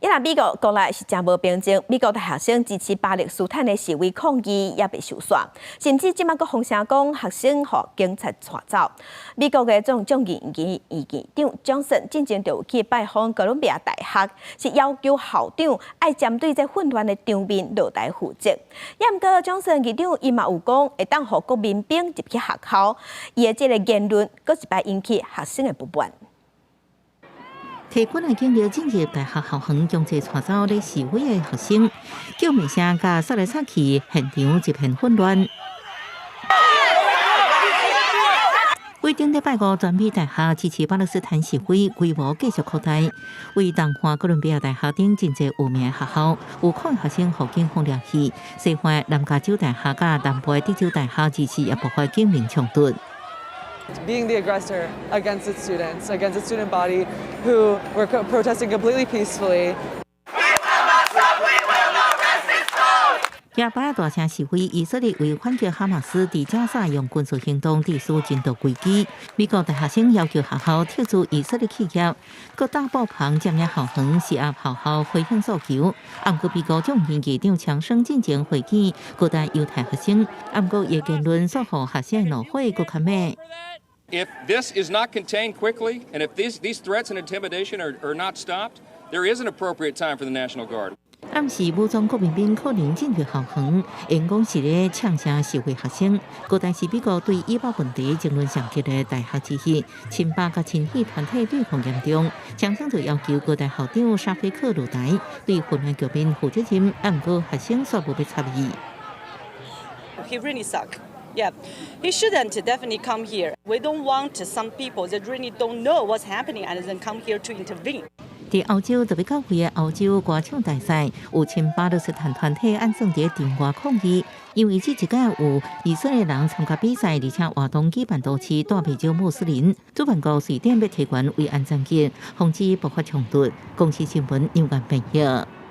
若美國國內是誠無平靜，美國大學生支持巴勒斯坦的示威抗議猶未收煞，甚至這馬閣風聲講學生予警察帶走。美國的眾議院議長強森進前就有去拜訪哥倫比亞大學，是要求校長愛針對這混亂的場面落台負責。也毋過強森議長伊嘛有講會當予國民兵入去學校，伊的這個言論閣一擺引起學生的不滿。提軍的警力進入大學校園，強制帶走咧示威的學生，叫罵聲佮殺來殺去，現場一片混亂。規頂禮拜五，全美大學支持巴勒斯坦示威規模繼續擴大。位東岸哥倫比亞大學等真濟有名學校，有抗議學生予警方掠去。西岸南加州大學佮南部德州大學，這時也爆發警民衝突。 Being the aggressor against its students, against a student body who were protesting completely peacefully. We will not stop. 加巴大聲示威，以色列為反擊哈馬斯佇加沙用軍事行動致使人道危機。美國大學生要求學校撤資以色列企業，閣搭布棚佔領校園，施壓學校回應訴求。毋過美國眾議院議長強生進前會見各大猶太學生，毋過伊言論煞予學生怒火閣較猛。 If this is not contained quickly, and if these threats and intimidation are not stopped, there is an appropriate time for the National Guard. 暗示武裝國民兵可能進入校園，言講是咧嗆聲示威學生。閣但是美國對以巴問題爭論上激烈大學之一，親巴佮親以團體對抗嚴重，強生就要求各大校長沙菲克落台，對混亂局面負責任。毋過學生煞無欲插伊。 He really suck. Yeah, he shouldn't definitely come here. We don't want some people that really don't know what's happening and then come here to intervene. 佇歐洲特別教會的歐洲歌唱大賽，有親巴勒斯坦團體按算佇場外抗議，因為這一屆有以色列人參加比賽，而且活動舉辦都市帶袂少穆斯林。主辦國瑞典欲提懸維安層級，防止爆發衝突。公視新聞楊元編譯。